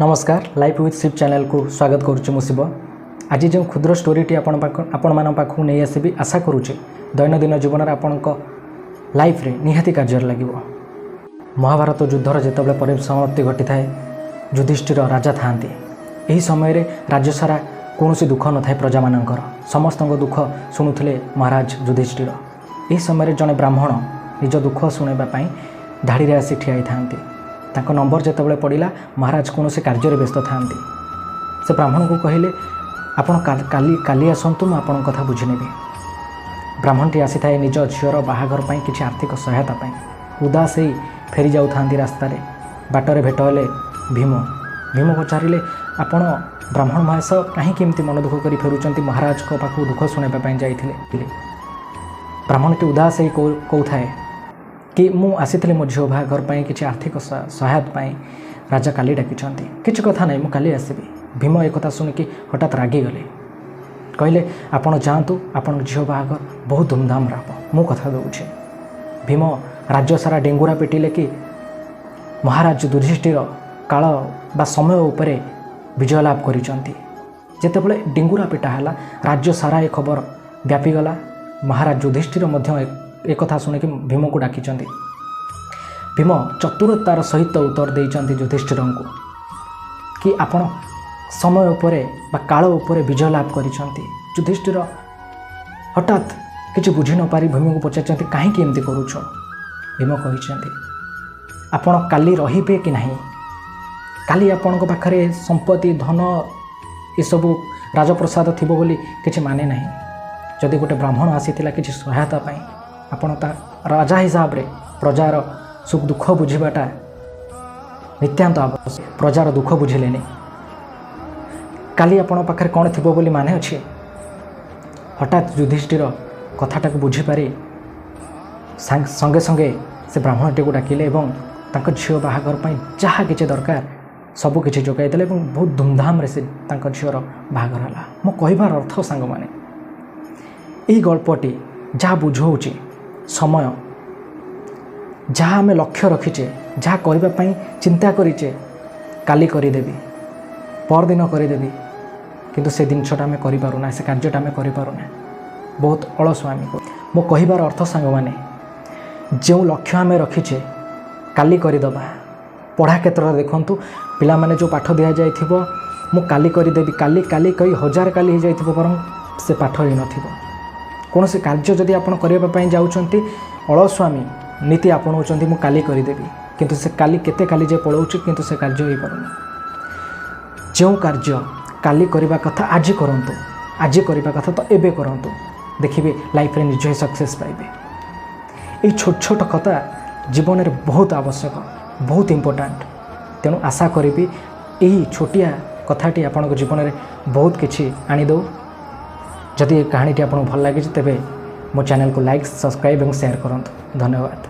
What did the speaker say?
ନମସ୍କାର, life with Shiva ଚ୍ୟାନେଲକୁ ସ୍ୱାଗତ କରୁଛି ମୁଁ ଶିବ। ଆଜି ଯେଉଁ କ୍ଷୁଦ୍ର ଷ୍ଟୋରିଟି ଆପଣମାନଙ୍କ ପାଖକୁ ନେଇ ଆସିବି, ଆଶା କରୁଛି ଦୈନନ୍ଦିନ ଜୀବନରେ ଆପଣଙ୍କ ଲାଇଫ୍ରେ ନିହାତି କାର୍ଯ୍ୟରେ ଲାଗିବ। ମହାଭାରତ ଯୁଦ୍ଧର ଯେତେବେଳେ ପରିସମାପ୍ତି ଘଟିଥାଏ, ଯୁଧିଷ୍ଠିର ରାଜା ଥାଆନ୍ତି। ଏହି ସମୟରେ ରାଜ୍ୟ ସାରା କୌଣସି ଦୁଃଖ ନଥାଏ ପ୍ରଜାମାନଙ୍କର। ସମସ୍ତଙ୍କ ଦୁଃଖ ଶୁଣୁଥିଲେ ମହାରାଜ ଯୁଧିଷ୍ଠିର। ଏହି ସମୟରେ ଜଣେ ବ୍ରାହ୍ମଣ ନିଜ ଦୁଃଖ ଶୁଣାଇବା ପାଇଁ ଧାଡ଼ିରେ ଆସି ଠିଆ ହେଇଥାନ୍ତି। ତାଙ୍କ ନମ୍ବର ଯେତେବେଳେ ପଡ଼ିଲା, ମହାରାଜ କୌଣସି କାର୍ଯ୍ୟରେ ବ୍ୟସ୍ତ ଥାଆନ୍ତି। ସେ ବ୍ରାହ୍ମଣକୁ କହିଲେ, "ଆପଣ କାଲି କାଲି ଆସନ୍ତୁ, ମୁଁ ଆପଣଙ୍କ କଥା ବୁଝିନେବି।" ବ୍ରାହ୍ମଣଟି ଆସିଥାଏ ନିଜ ଝିଅର ବାହାଘର ପାଇଁ କିଛି ଆର୍ଥିକ ସହାୟତା ପାଇଁ। ଉଦାସ ହେଇ ଫେରି ଯାଉଥାନ୍ତି ରାସ୍ତାରେ। ବାଟରେ ଭେଟ ହେଲେ ଭୀମ। ଭୀମ ପଚାରିଲେ, "ଆପଣ ବ୍ରାହ୍ମଣ ମହାଶୟ କାହିଁକି ଏମିତି ମନ ଦୁଃଖ କରି ଫେରୁଛନ୍ତି? ମହାରାଜଙ୍କ ପାଖକୁ ଦୁଃଖ ଶୁଣାଇବା ପାଇଁ ଯାଇଥିଲେ?" ବ୍ରାହ୍ମଣଟି ଉଦାସ ହେଇ କହୁଥାଏ କି ମୁଁ ଆସିଥିଲି ମୋ ଝିଅ ବାହାଘର ପାଇଁ କିଛି ଆର୍ଥିକ ସହାୟତା ପାଇଁ। ରାଜା କାଲି ଡାକିଛନ୍ତି। କିଛି କଥା ନାହିଁ, ମୁଁ କାଲି ଆସିବି। ଭୀମ ଏକଥା ଶୁଣିକି ହଠାତ୍ ରାଗିଗଲେ। କହିଲେ, "ଆପଣ ଯାଆନ୍ତୁ, ଆପଣଙ୍କ ଝିଅ ବାହାଘର ବହୁତ ଧୁମଧାମରେ ହେବ, ମୁଁ କଥା ଦେଉଛି।" ଭୀମ ରାଜ୍ୟ ସାରା ଡେଙ୍ଗୁରା ପିଟିଲେ କି ମହାରାଜ ଯୁଧିଷ୍ଠିର କାଳ ବା ସମୟ ଉପରେ ବିଜୟ ଲାଭ କରିଛନ୍ତି। ଯେତେବେଳେ ଡେଙ୍ଗୁରା ପିଟା ହେଲା, ରାଜ୍ୟ ସାରା ଏ ଖବର ବ୍ୟାପିଗଲା। ମହାରାଜ ଯୁଧିଷ୍ଠିର ମଧ୍ୟ ଏକଥା ଶୁଣିକି ଭୀମକୁ ଡାକିଛନ୍ତି। ଭୀମ ଚତୁରତାର ସହିତ ଉତ୍ତର ଦେଇଛନ୍ତି ଯୁଧିଷ୍ଠିରଙ୍କୁ କି ଆପଣ ସମୟ ଉପରେ ବା କାଳ ଉପରେ ବିଜୟ ଲାଭ କରିଛନ୍ତି। ଯୁଧିଷ୍ଠିର ହଠାତ୍ କିଛି ବୁଝି ନପାରି ଭୀମକୁ ପଚାରିଛନ୍ତି, "କାହିଁକି ଏମିତି କରୁଛ?" ଭୀମ କହିଛନ୍ତି, "ଆପଣ କାଲି ରହିବେ କି ନାହିଁ? କାଲି ଆପଣଙ୍କ ପାଖରେ ସମ୍ପତ୍ତି, ଧନ, ଏସବୁ ରାଜପ୍ରସାଦ ଥିବ ବୋଲି କିଛି ମାନେ ନାହିଁ। ଯଦି ଗୋଟେ ବ୍ରାହ୍ମଣ ଆସିଥିଲା କିଛି ସହାୟତା ପାଇଁ, ଆପଣ ତା ରାଜା ହିସାବରେ ପ୍ରଜାର ସୁଖ ଦୁଃଖ ବୁଝିବାଟା ନିତ୍ୟାନ୍ତ ଆବଶ୍ୟକ। ପ୍ରଜାର ଦୁଃଖ ବୁଝିଲେନି, କାଲି ଆପଣଙ୍କ ପାଖରେ କ'ଣ ଥିବ ବୋଲି ମାନେ ଅଛି?" ହଠାତ୍ ଯୁଧିଷ୍ଠିର କଥାଟାକୁ ବୁଝିପାରି ସଙ୍ଗେ ସଙ୍ଗେ ସେ ବ୍ରାହ୍ମଣଟିକୁ ଡାକିଲେ ଏବଂ ତାଙ୍କ ଝିଅ ବାହାଘର ପାଇଁ ଯାହା କିଛି ଦରକାର ସବୁ କିଛି ଯୋଗାଇ ଦେଲେ ଏବଂ ବହୁତ ଧୁମଧାମରେ ସେ ତାଙ୍କ ଝିଅର ବାହାଘର ହେଲା। ମୋ କହିବାର ଅର୍ଥ ସାଙ୍ଗମାନେ, ଏହି ଗଳ୍ପଟି ଯାହା ବୁଝାଉଛି, ସମୟ ଯାହା ଆମେ ଲକ୍ଷ୍ୟ ରଖିଛେ, ଯାହା କରିବା ପାଇଁ ଚିନ୍ତା କରିଛେ, କାଲି କରିଦେବି, ପରଦିନ କରିଦେବି, କିନ୍ତୁ ସେ ଜିନିଷଟା ଆମେ କରିପାରୁନା, ସେ କାର୍ଯ୍ୟଟା ଆମେ କରିପାରୁନା। ବହୁତ ଅଳସୁଆମି। ମୋ କହିବାର ଅର୍ଥ ସାଙ୍ଗମାନେ, ଯେଉଁ ଲକ୍ଷ୍ୟ ଆମେ ରଖିଛେ କାଲି କରିଦେବା। ପଢ଼ା କ୍ଷେତ୍ରରେ ଦେଖନ୍ତୁ, ପିଲାମାନେ ଯେଉଁ ପାଠ ଦିଆଯାଇଥିବ, ମୁଁ କାଲି କରିଦେବି, କାଲି କାଲି କହି ହଜାର କାଲି ହେଇଯାଇଥିବ, ବରଂ ସେ ପାଠ ହେଇନଥିବ। କୌଣସି କାର୍ଯ୍ୟ ଯଦି ଆପଣ କରିବା ପାଇଁ ଯାଉଛନ୍ତି, ଅଳସୁଆମି ନୀତି ଆପଣାଉଛନ୍ତି, ମୁଁ କାଲି କରିଦେବି, କିନ୍ତୁ ସେ କାଲି କେତେ କାଲି ଯେ ପଳାଉଛି, କିନ୍ତୁ ସେ କାର୍ଯ୍ୟ ହେଇପାରୁନି। ଯେଉଁ କାର୍ଯ୍ୟ କାଲି କରିବା କଥା ଆଜି କରନ୍ତୁ, ଆଜି କରିବା କଥା ତ ଏବେ କରନ୍ତୁ। ଦେଖିବେ, ଲାଇଫ୍ରେ ନିଜେ ହିଁ ସକ୍ସେସ୍ ପାଇବେ। ଏଇ ଛୋଟ ଛୋଟ କଥା ଜୀବନରେ ବହୁତ ଆବଶ୍ୟକ, ବହୁତ ଇମ୍ପୋର୍ଟାଣ୍ଟ। ତେଣୁ ଆଶା କରିବି ଏହି ଛୋଟିଆ କଥାଟି ଆପଣଙ୍କ ଜୀବନରେ ବହୁତ କିଛି ଆଣିଦେଉ। ଯଦି ଏ କାହାଣୀଟି ଆପଣଙ୍କୁ ଭଲ ଲାଗିଛି, ତେବେ ମୋ ଚ୍ୟାନେଲକୁ ଲାଇକ୍, ସବସ୍କ୍ରାଇବ୍ ଏବଂ ସେୟାର କରନ୍ତୁ। ଧନ୍ୟବାଦ।